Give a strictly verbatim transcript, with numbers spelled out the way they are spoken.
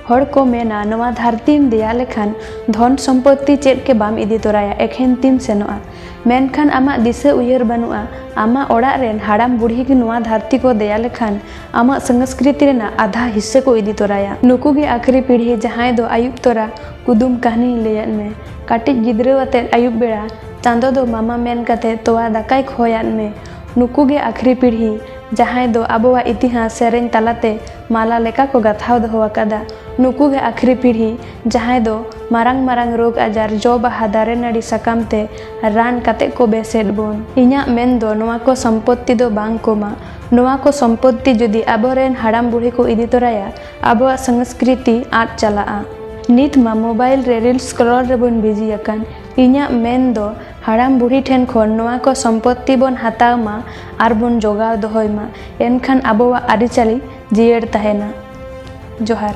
ᱦᱚᱲ ᱠᱚ ᱢᱮᱱᱟ, ᱱᱚᱣᱟ ᱫᱷᱟᱹᱨᱛᱤᱢ ᱫᱮᱭᱟ ᱞᱮᱠᱷᱟᱱ ᱫᱷᱚᱱ ᱥᱚᱢᱯᱚᱛᱛᱤ ᱪᱮᱫ ᱜᱮ ᱵᱟᱢ ᱤᱫᱤ ᱛᱚᱨᱟᱭᱟ, ᱮᱠᱷᱮᱱ ᱛᱤᱢ ᱥᱮᱱᱚᱜᱼᱟ᱾ ᱢᱮᱱᱠᱷᱟᱱ ᱟᱢᱟᱜ ᱫᱤᱥᱟᱹ ᱩᱭᱦᱟᱹᱨ ᱵᱟᱹᱱᱩᱜᱼᱟ, ᱟᱢᱟᱜ ᱚᱲᱟᱜ ᱨᱮᱱ ᱦᱟᱲᱟᱢ ᱵᱩᱲᱦᱤ ᱜᱮ ᱱᱚᱣᱟ ᱫᱷᱟᱹᱨᱛᱤ ᱠᱚ ᱫᱮᱭᱟ ᱞᱮᱠᱷᱟᱱ ᱟᱢᱟᱜ ᱥᱚᱝᱥᱠᱨᱤᱛᱤ ᱨᱮᱱᱟᱜ ᱟᱫᱷᱟ ᱦᱤᱥᱥᱟᱹ ᱠᱚ ᱤᱫᱤ ᱛᱚᱨᱟᱭᱟ᱾ ᱱᱩᱠᱩ ᱜᱮ ᱟᱹᱠᱷᱨᱤ ᱯᱤᱲᱦᱤ, ᱡᱟᱦᱟᱸᱭ ᱫᱚ ᱟᱹᱭᱩᱵ ᱛᱚᱨᱟ ᱠᱩᱫᱩᱢ ᱠᱟᱹᱦᱱᱤᱧ ᱞᱟᱹᱭᱟᱫ ᱢᱮ, ᱠᱟᱹᱴᱤᱡ ᱜᱤᱫᱽᱨᱟᱹ ᱟᱛᱮᱫ ᱟᱹᱭᱩᱵ ᱵᱮᱲᱟ ᱪᱟᱸᱫᱚ ᱫᱚ ᱢᱟᱢᱟ ᱢᱮᱱ ᱠᱟᱛᱮ ᱛᱚᱣᱟ ᱫᱟᱠᱟᱭ ᱠᱷᱚᱭᱟᱫ ᱢᱮ᱾ ᱱᱩᱠᱩ ᱜᱮ ᱟᱹᱠᱷᱨᱤ ᱯᱤᱲᱦᱤ, ᱡᱟᱦᱟᱸᱭ ᱫᱚ ᱟᱵᱚᱣᱟᱜ ᱤᱛᱤᱦᱟᱥ ᱥᱮᱨᱮᱧ ᱛᱟᱞᱟᱛᱮ ᱢᱟᱞᱟ ᱞᱮᱠᱟ ᱠᱚ ᱜᱟᱛᱷᱟᱣ ᱫᱚᱦᱚ ᱟᱠᱟᱫᱟ᱾ ᱱᱩᱠᱩ ᱜᱮ ᱟᱹᱠᱷᱨᱤ ᱯᱤᱲᱦᱤ, ᱡᱟᱦᱟᱸᱭ ᱫᱚ ᱢᱟᱨᱟᱝ ᱢᱟᱨᱟᱝ ᱨᱳᱜᱽ ᱟᱡᱟᱨ, ᱡᱚ ᱵᱟᱦᱟ, ᱫᱟᱨᱮ ᱱᱟᱹᱲᱤ ᱥᱟᱠᱟᱢ ᱛᱮ ᱨᱟᱱ ᱠᱟᱛᱮ ᱠᱚ ᱵᱮᱥᱮᱫ ᱵᱚᱱ᱾ ᱤᱧᱟᱜ ᱢᱮᱱ ᱫᱚ ᱱᱚᱣᱟ ᱠᱚ ᱥᱚᱢᱯᱚᱛᱛᱤ ᱫᱚ ᱵᱟᱝ ᱠᱚᱢᱟ᱾ ᱱᱚᱣᱟ ᱠᱚ ᱥᱚᱢᱯᱚᱛᱛᱤ ᱡᱩᱫᱤ ᱟᱵᱚᱨᱮᱱ ᱦᱟᱲᱟᱢ ᱵᱩᱲᱦᱤ ᱠᱚ ᱤᱫᱤ ᱛᱚᱨᱟᱭᱟ, ᱟᱵᱚᱣᱟᱜ ᱥᱚᱝᱥᱠᱨᱤᱛᱤ ᱟᱫ ᱪᱟᱞᱟᱜᱼᱟ᱾ ᱱᱤᱛ ᱢᱟ ᱢᱳᱵᱟᱭᱤᱞ ᱨᱮ ᱨᱤᱞᱥ ᱥᱠᱨᱚᱞ ᱨᱮᱵᱚᱱ ᱵᱤᱡᱤ ᱟᱠᱟᱱ᱾ ᱤᱧᱟᱜ ᱢᱮᱱ ᱫᱚ ᱦᱟᱲᱟᱢ ᱵᱩᱲᱦᱤ ᱴᱷᱮᱱ ᱠᱷᱚᱱ ᱱᱚᱣᱟ ᱠᱚ ᱥᱚᱢᱯᱚᱛᱛᱤ ᱵᱚᱱ ᱦᱟᱛᱟᱣ ᱢᱟ ᱟᱨ ᱵᱚᱱ ᱡᱚᱜᱟᱣ ᱫᱚᱦᱚᱭ ᱢᱟ, ᱮᱱᱠᱷᱟᱱ ᱟᱵᱚᱣᱟᱜ ᱟᱹᱨᱤᱪᱟᱹᱞᱤ ᱡᱤᱭᱟᱹᱲ ᱛᱟᱦᱮᱱᱟ᱾ ᱡᱚᱦᱟᱨ᱾